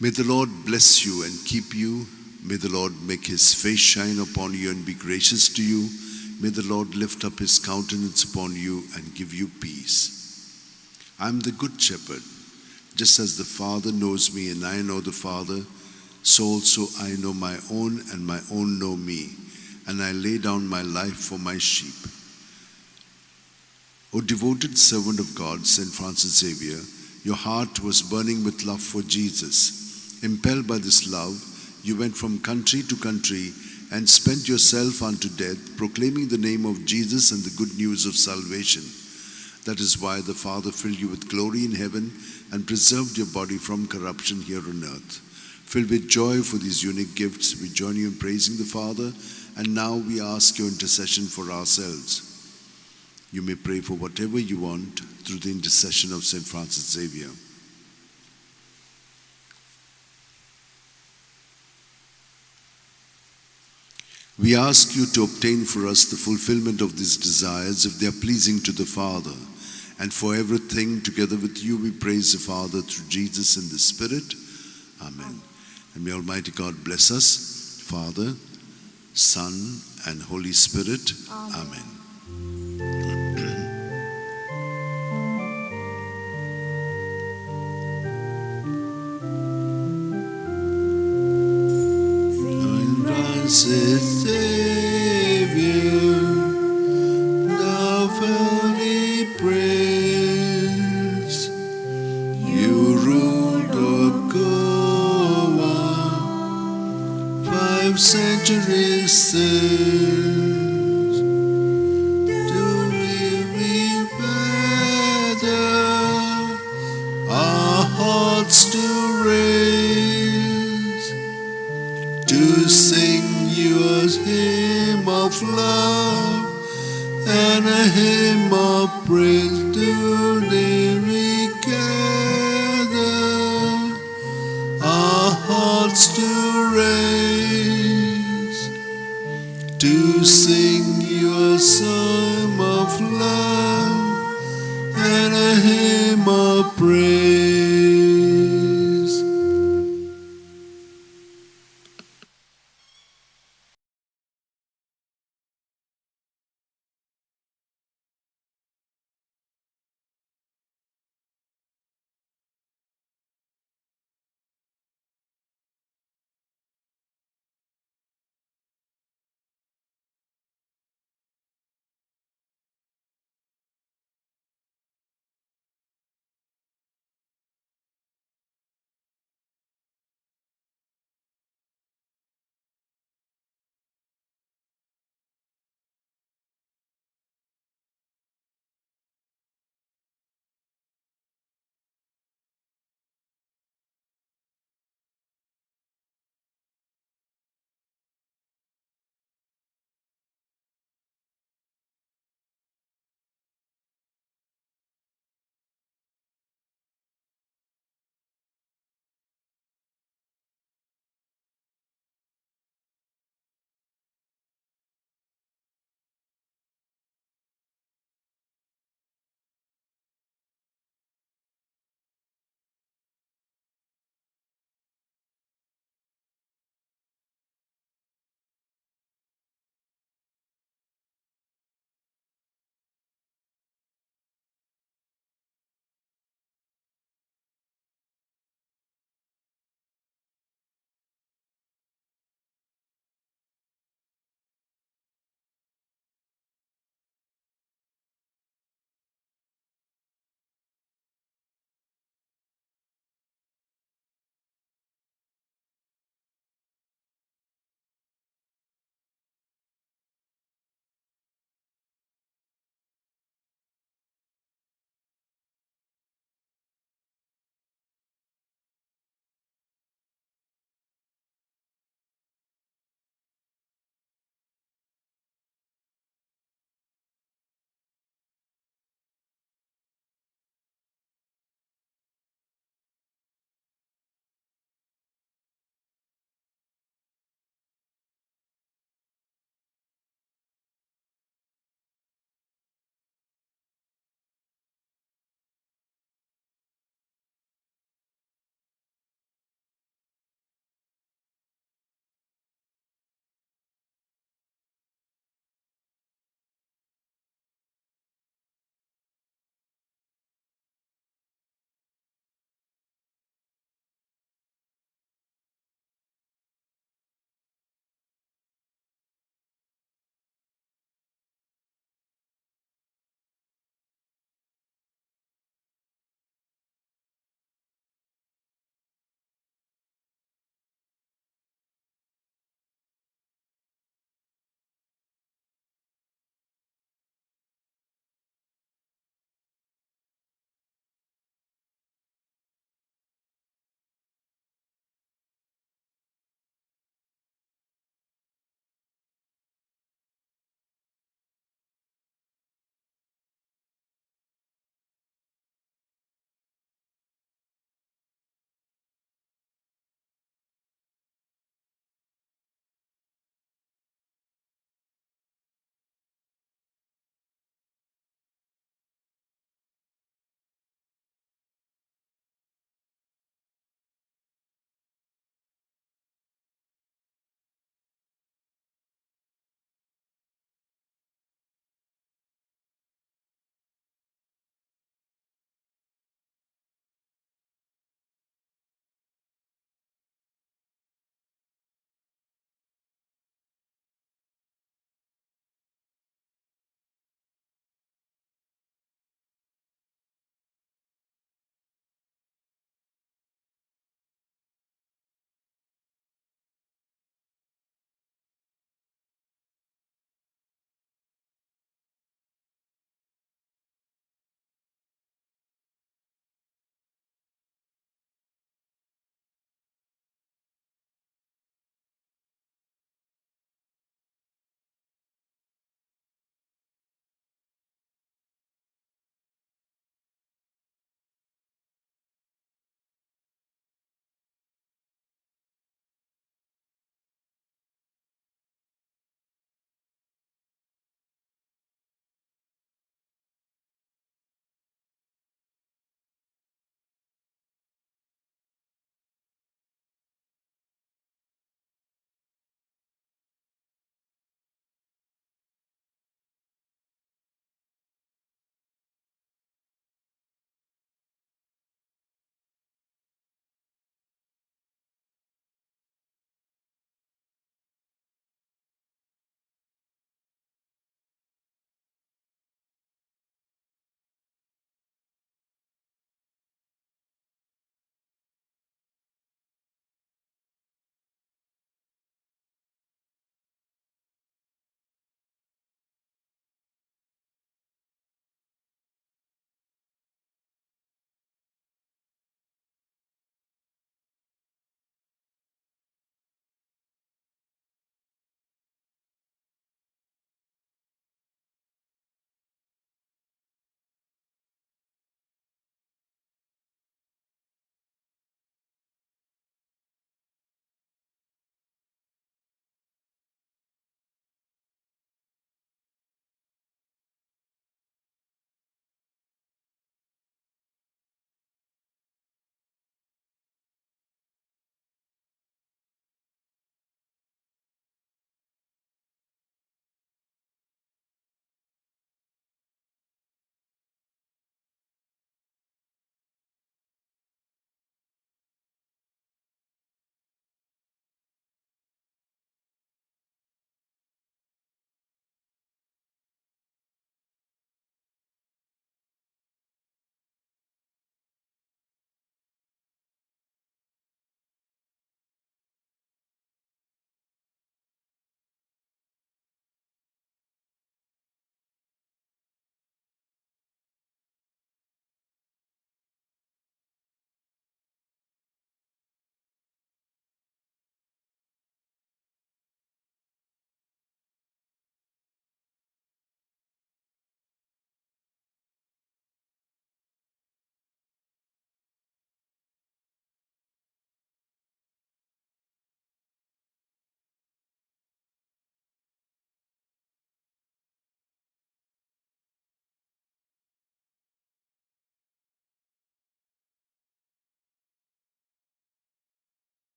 May the Lord bless you and keep you. May the Lord make his face shine upon you and be gracious to you. May the Lord lift up his countenance upon you and give you peace. I am the good shepherd. Just as the Father knows me and I know the Father, so also I know my own and my own know me, and I lay down my life for my sheep. O devoted servant of God, St. Francis Xavier, your heart was burning with love for Jesus. Impelled by this love, you went from country to country and spent yourself unto death, proclaiming the name of Jesus and the good news of salvation. That is why the Father filled you with glory in heaven and preserved your body from corruption here on earth. Filled with joy for these unique gifts, we join you in praising the Father, and now we ask your intercession for ourselves. You may pray for whatever you want through the intercession of St. Francis Xavier. We ask you to obtain for us the fulfillment of these desires if they are pleasing to the Father. And for everything, together with you, we praise the Father through Jesus and the Spirit. Amen. And may Almighty God bless us, Father, Son, and Holy Spirit. Amen. Blessed Savior, thou holy Prince, you ruled o'er Goa 5 centuries since. To live better, our hearts to raise, to sing your hymn of love and a hymn of praise. To thee we gather, our hearts to raise, to sing your song of love and a hymn of praise.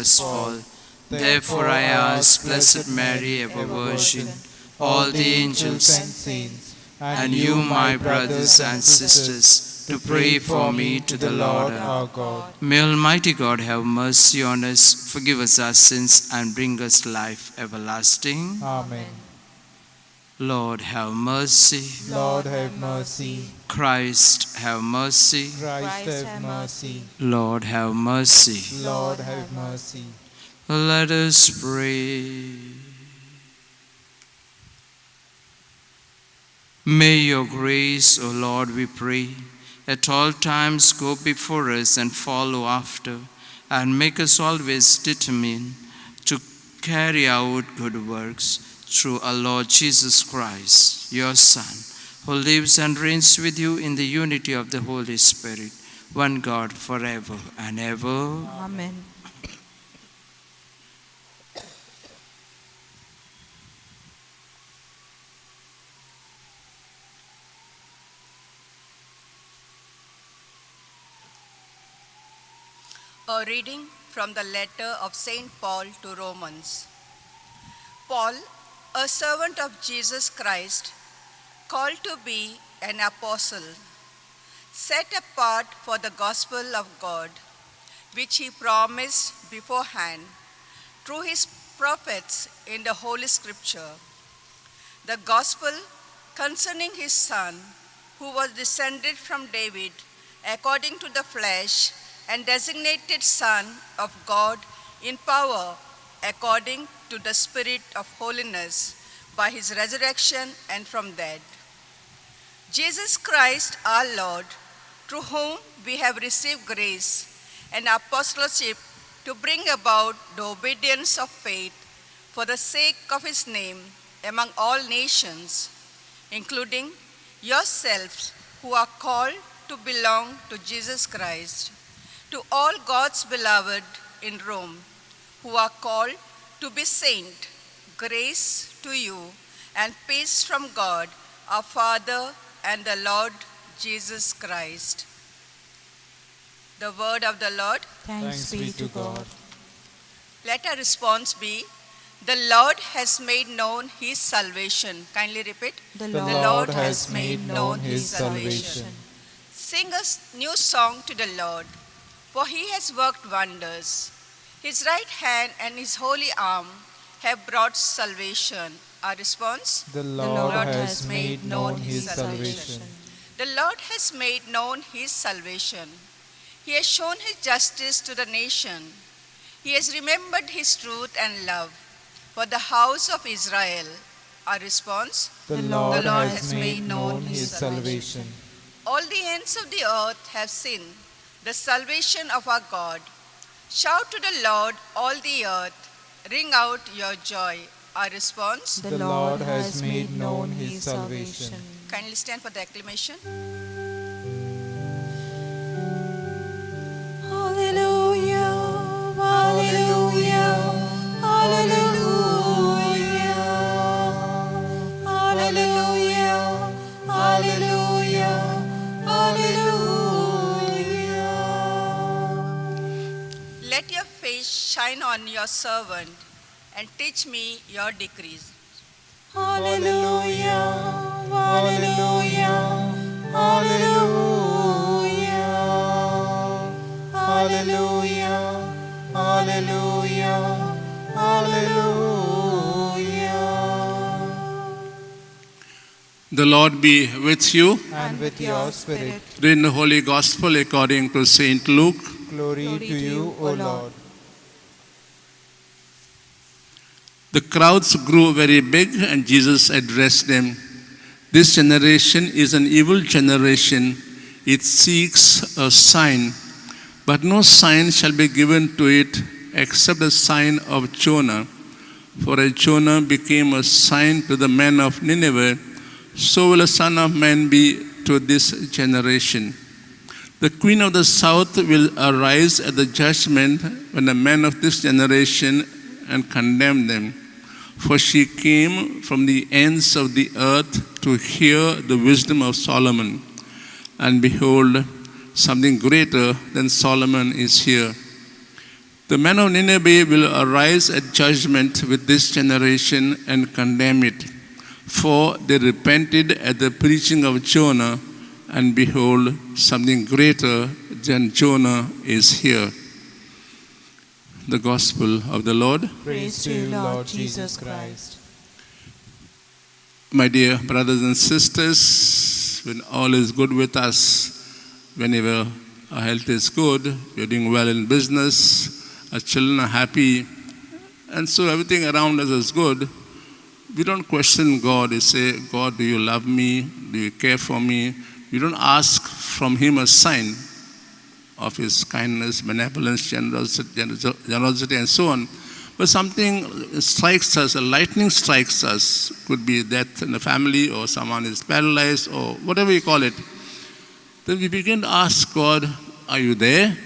first fall. Therefore I ask, Blessed Mary, ever Virgin, all the angels, and saints, and you, my brothers and sisters, to pray for me to the Lord our God. May Almighty God have mercy on us, forgive us our sins, and bring us life everlasting. Amen. Lord, have mercy. Lord have mercy. Christ, have mercy. Christ have mercy. Lord, have mercy. Lord have mercy. Let us pray. May your grace, O Lord, we pray, at all times go before us and follow after, and make us always determined to carry out good works through our Lord Jesus Christ, your Son, who lives and reigns with you in the unity of the Holy Spirit, one God forever and ever. Amen. A reading from the letter of St. Paul to Romans. Paul, a servant of Jesus Christ, called to be an apostle, set apart for the gospel of God, which he promised beforehand through his prophets in the Holy Scripture. The gospel concerning his Son, who was descended from David according to the flesh, and designated Son of God in power according to the Spirit of holiness by his resurrection and from dead. Jesus Christ our Lord, through whom we have received grace and apostleship to bring about the obedience of faith for the sake of his name among all nations, including yourselves who are called to belong to Jesus Christ, to all God's beloved in Rome, who are called to be saint, grace to you and peace from God, our Father, and the Lord Jesus Christ. The word of the Lord. Thanks be to God. Let our response be, the Lord has made known his salvation. Kindly repeat. The The Lord Lord has made known his salvation. Sing a new song to the Lord, for he has worked wonders. His right hand and his holy arm have brought salvation. Our response? The Lord has made known his salvation. The Lord has made known his salvation. He has shown his justice to the nation. He has remembered his truth and love for the house of Israel. Our response? The Lord has made known his salvation. All the ends of the earth have seen the salvation of our God. Shout to the Lord, all the earth. Ring out your joy. Our response? The Lord has made known his salvation. Kindly stand for the acclamation. Hallelujah, hallelujah, hallelujah, hallelujah, hallelujah, hallelujah. Let your face shine on your servant and teach me your decrees. Hallelujah, hallelujah, hallelujah, Hallelujah, hallelujah, hallelujah. The Lord be with you. And with your spirit, Read the Holy Gospel according to Saint Luke. glory to you, O Lord. The crowds grew very big, and Jesus addressed them. This generation is an evil generation. It seeks a sign, but no sign shall be given to it except the sign of Jonah. For as Jonah became a sign to the men of Nineveh, so will the Son of Man be to this generation. The queen of the south will arise at the judgment when the men of this generation and condemn them. For she came from the ends of the earth to hear the wisdom of Solomon. And behold, something greater than Solomon is here. The men of Nineveh will arise at judgment with this generation and condemn it, for they repented at the preaching of Jonah, and behold, something greater than Jonah is here. The Gospel of the Lord. Praise to you, Lord Jesus Christ. My dear brothers and sisters, when all is good with us, whenever our health is good, we are doing well in business, our children are happy, and so everything around us is good, we don't question God. We say, God, do you love me? Do you care for me? We don't ask from Him a sign of His kindness, benevolence, generosity, and so on. But something strikes us, a lightning strikes us, could be death in the family or someone is paralyzed or whatever you call it. Then we begin to ask God, are you there?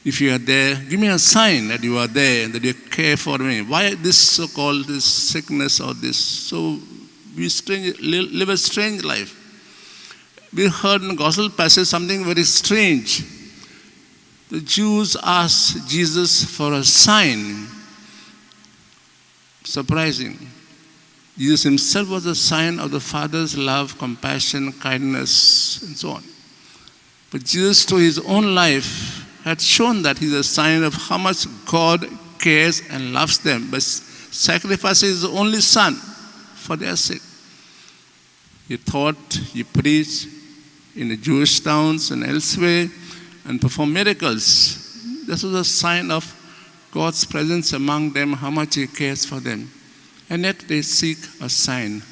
If you are there, give me a sign that you are there and that you care for me. Why this so-called this sickness or this? So we live a strange life. We heard in the gospel passage something very strange. The Jews asked Jesus for a sign. Surprising. Jesus himself was a sign of the Father's love, compassion, kindness, and so on. But Jesus, through his own life, had shown that he's a sign of how much God cares and loves them, but sacrificing his only son for their sake. He taught, he preached in the Jewish towns and elsewhere, and performed miracles. This was a sign of God's presence among them, how much he cares for them. And yet they seek a sign.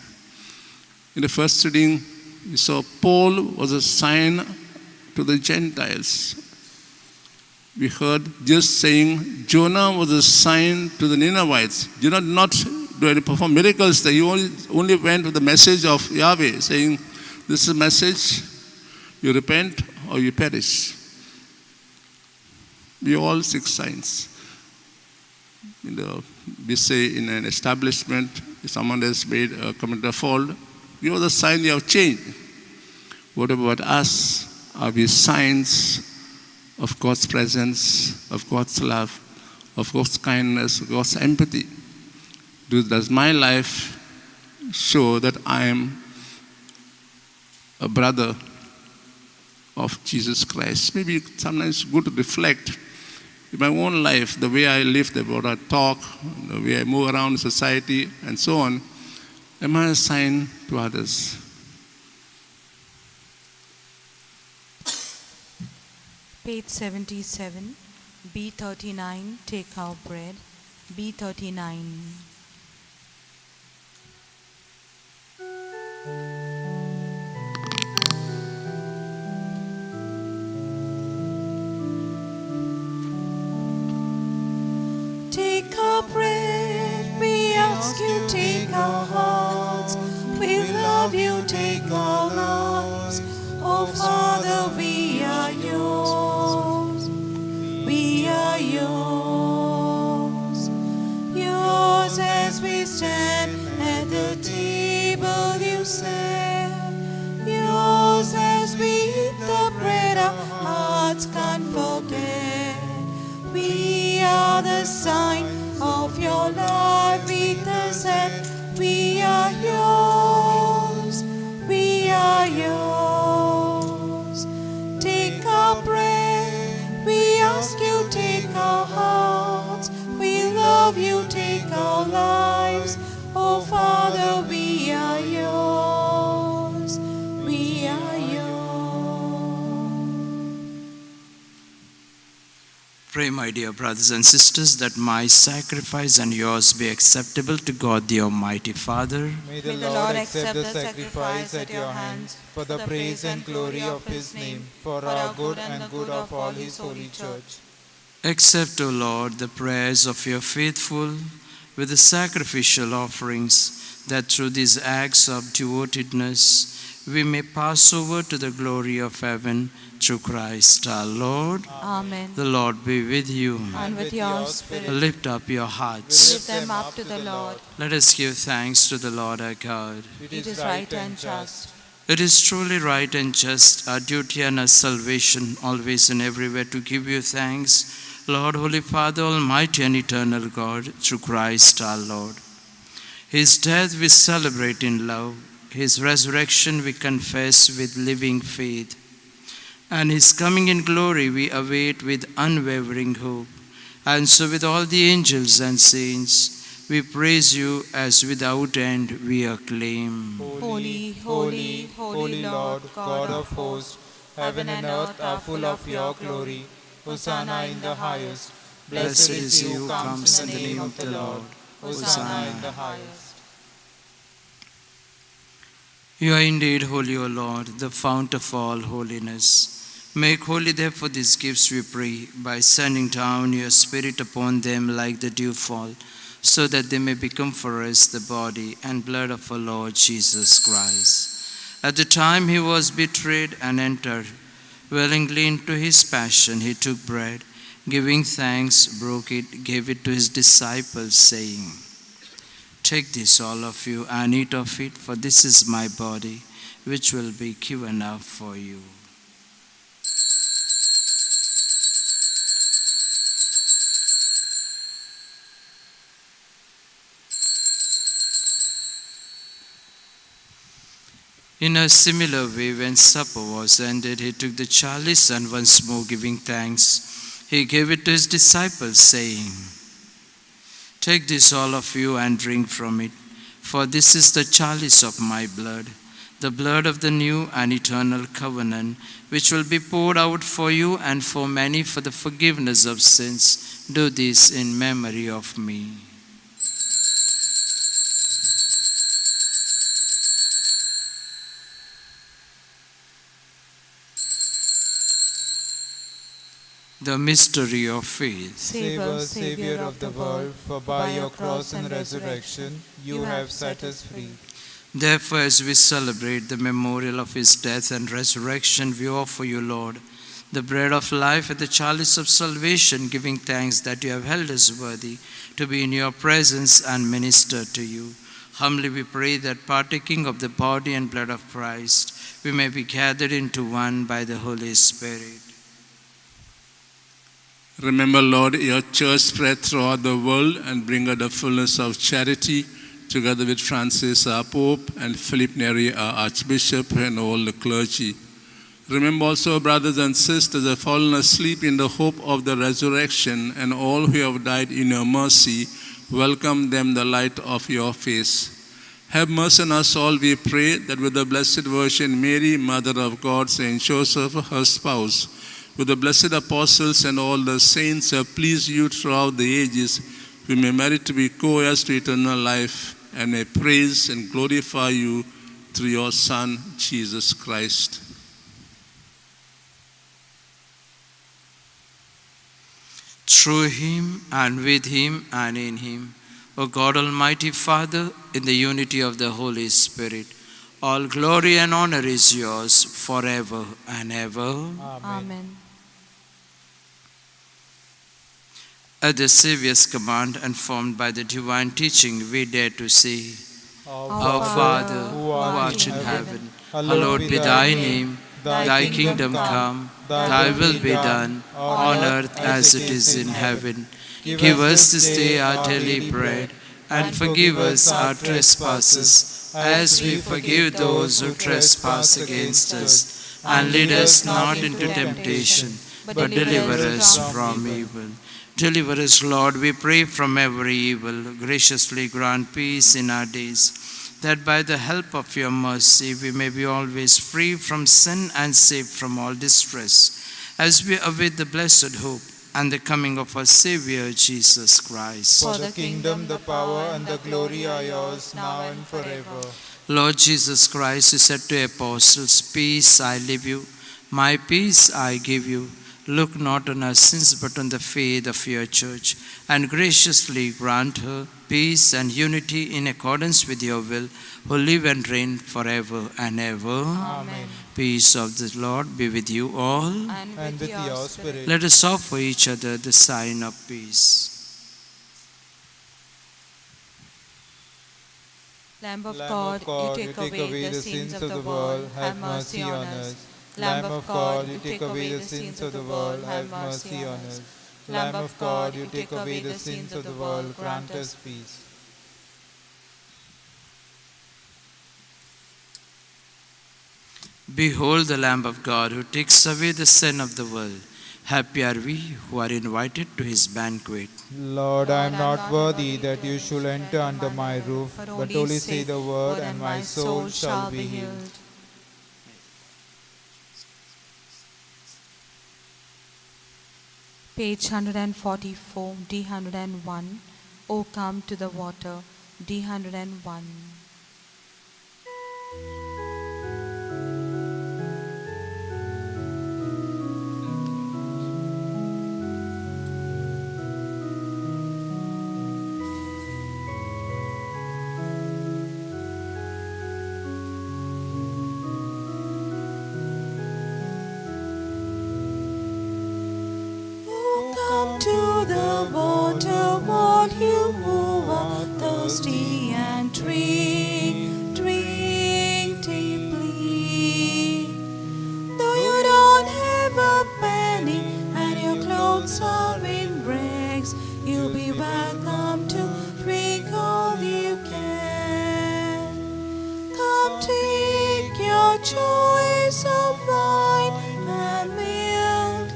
In the first reading, we saw Paul was a sign to the Gentiles. We heard just saying Jonah was a sign to the Ninevites. Jonah did not do any perform miracles. He only went with the message of Yahweh, saying, this is a message, you repent or you perish. We all seek signs. You know, we say in an establishment, if someone has made a committed a fault, give us a sign you have changed. What about us? Are we signs of God's presence, of God's love, of God's kindness, God's empathy? Does my life show that I am a brother of Jesus Christ? Maybe sometimes it's good to reflect in my own life, the way I live, the way I talk, the way I move around society, and so on. Am I a sign to others? Page 77, B39, Take Our Bread, B39. Take our bread, we ask you, take our hearts. We love you, take our lives. Oh Father, we are yours. We are yours. Yours as we stand at the table you set. Yours as we eat the bread our hearts can't forget. We are the sign of your love, we the set. We are yours, we are yours. Take our bread, we ask you, take our hearts. We love you, take our lives. Oh Father, we are yours, we are yours. Pray, my dear brothers and sisters, that my sacrifice and yours be acceptable to God the Almighty Father. May the Lord accept the sacrifice at your hands for the praise and glory of his name, for our good and good of all his holy church. Accept, O Lord, the prayers of your faithful with the sacrificial offerings, that through these acts of devotedness we may pass over to the glory of heaven through Christ our Lord. Amen. The Lord be with you. And with your spirit. Lift up your hearts. Lift them up to the Lord. Let us give thanks to the Lord our God. It is right and just. It is truly right and just, our duty and our salvation, always and everywhere, to give you thanks, Lord, Holy Father, Almighty and Eternal God, through Christ our Lord. His death we celebrate in love, His resurrection we confess with living faith, and His coming in glory we await with unwavering hope. And so with all the angels and saints, we praise you as without end we acclaim. Holy, holy, holy Lord, God of hosts, heaven and earth are full of your glory. Hosanna in the highest. Blessed is he who comes in the name of the Lord. Hosanna in the highest. You are indeed holy, O Lord, the fount of all holiness. Make holy therefore these gifts, we pray, by sending down your Spirit upon them like the dewfall, so that they may become for us the body and blood of our Lord Jesus Christ. At the time he was betrayed and entered willingly into his passion, he took bread, giving thanks, broke it, gave it to his disciples, saying, "Take this, all of you, and eat of it, for this is my body, which will be given up for you." In a similar way, when supper was ended, he took the chalice and once more giving thanks, he gave it to his disciples, saying, "Take this, all of you, and drink from it, for this is the chalice of my blood, the blood of the new and eternal covenant, which will be poured out for you and for many for the forgiveness of sins. Do this in memory of me." The mystery of faith. Save us, Savior of the world, for by your cross and resurrection you have set us free. Therefore, as we celebrate the memorial of his death and resurrection, we offer you, Lord, the bread of life and the chalice of salvation, giving thanks that you have held us worthy to be in your presence and minister to you. Humbly we pray that, partaking of the body and blood of Christ, we may be gathered into one by the Holy Spirit. Remember, Lord, your church spread throughout the world and bring her the fullness of charity, together with Francis, our Pope, and Philip Neri, our Archbishop, and all the clergy. Remember also, brothers and sisters, who have fallen asleep in the hope of the resurrection, and all who have died in your mercy, welcome them the light of your face. Have mercy on us all, we pray, that with the Blessed Virgin Mary, Mother of God, Saint Joseph, her spouse, with the blessed apostles and all the saints who have pleased you throughout the ages, we may merit to be co-heirs to eternal life, and may praise and glorify you through your Son, Jesus Christ. Through him, and with him, and in him, O God Almighty Father, in the unity of the Holy Spirit, all glory and honor is yours forever and ever. Amen. At the Saviour's command and formed by the divine teaching, we dare to say, Our Father, who art in heaven, hallowed be thy name. Thy kingdom come, thy will be done, on earth as it is in heaven. Give us this day our daily bread, and forgive us our trespasses, as we forgive those who trespass against us. And lead us not into temptation, but deliver us from evil. Deliver us, Lord, we pray, from every evil. Graciously grant peace in our days, that by the help of your mercy we may be always free from sin and safe from all distress, as we await the blessed hope and the coming of our Savior, Jesus Christ. For the kingdom, the power, and the glory are yours, now and forever. Lord Jesus Christ, you said to your apostles, "Peace I leave you, my peace I give you. Look not on our sins, but on the faith of your church, and graciously grant her peace and unity in accordance with your will, who live and reign forever and ever." Amen. Peace of the Lord be with you all. And with your spirit. Let us offer each other the sign of peace. Lamb of Lamb God, of God, you take away the sins of the world, have mercy on us. Lamb of God, you take away the sins of the world, have mercy on us. Lamb of God, you take away the sins of the world, grant us peace. Behold the Lamb of God who takes away the sin of the world. Happy are we who are invited to his banquet. Lord, I am not worthy that you should enter under my roof, but only say the word, and my soul shall be healed. Page 144, D101. O come to the water, D101. Oh, come to the water, all you who are thirsty, and drink, drink deeply. Though you don't have a penny and your clothes are in rags, you'll be welcome to drink all you can. Come take your choice of wine and milk.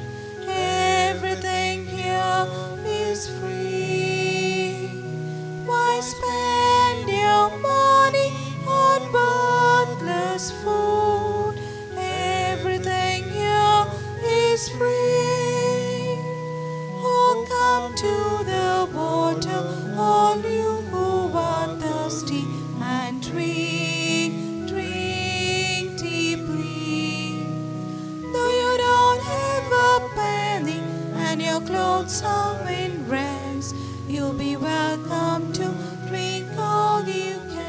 Everything here is free. Why spend your money on worthless food? Everything here is free. Oh, come to the water, all you who are thirsty, and drink, drink deeply. Though you don't have a penny and your clothes are in rags, you'll be welcome to drink all you can.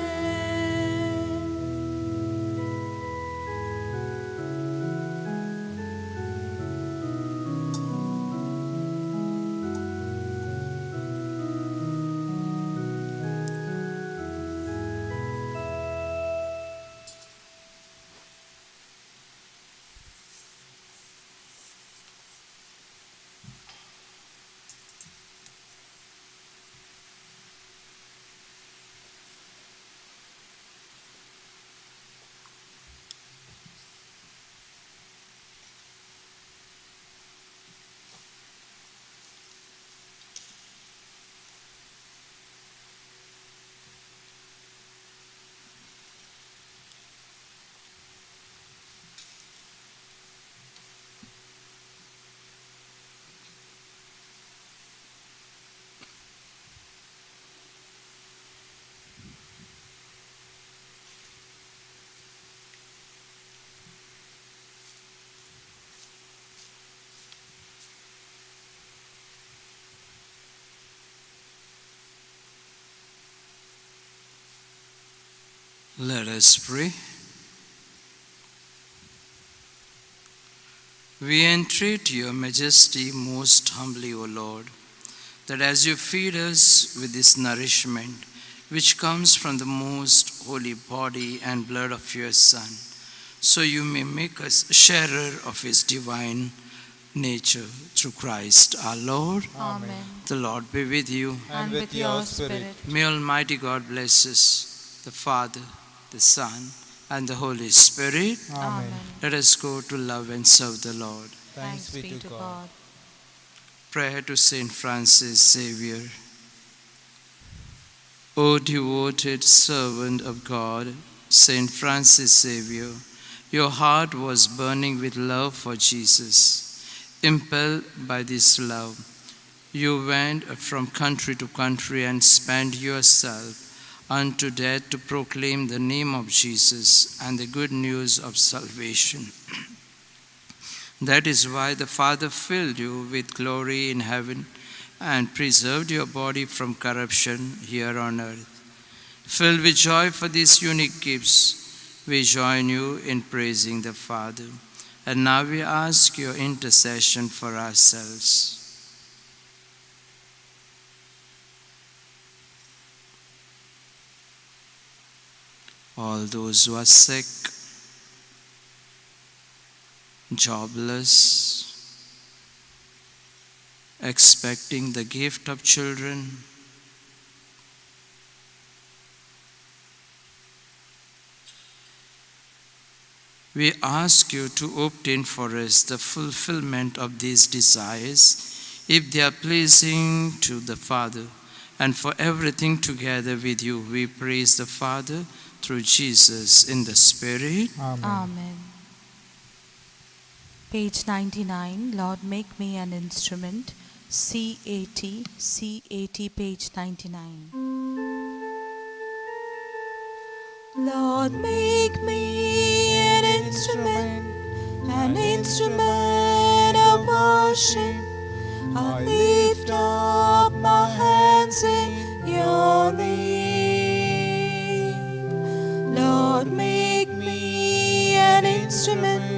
Let us pray. We entreat your majesty most humbly, O Lord, that as you feed us with this nourishment, which comes from the most holy body and blood of your Son, so you may make us sharer of his divine nature through Christ our Lord. Amen. The Lord be with you. And with your spirit. May Almighty God bless us, the Father, the Son, and the Holy Spirit. Amen. Let us go to love and serve the Lord. Thanks be to God. Prayer to Saint Francis Xavier. O devoted servant of God, Saint Francis Xavier, your heart was burning with love for Jesus. Impelled by this love, you went from country to country and spent yourself unto death to proclaim the name of Jesus and the good news of salvation. That is why the Father filled you with glory in heaven and preserved your body from corruption here on earth. Filled with joy for these unique gifts, we join you in praising the Father. And now we ask your intercession for ourselves. All those who are sick, jobless, expecting the gift of children, we ask you to obtain for us the fulfillment of these desires, if they are pleasing to the Father, and for everything together with you, we praise the Father through Jesus in the Spirit. Amen. Amen. Page 99, Lord, make me an instrument. C80, C80, page 99. Lord, make me an instrument of worship. I lift up my hands in your name. Lord, make me an instrument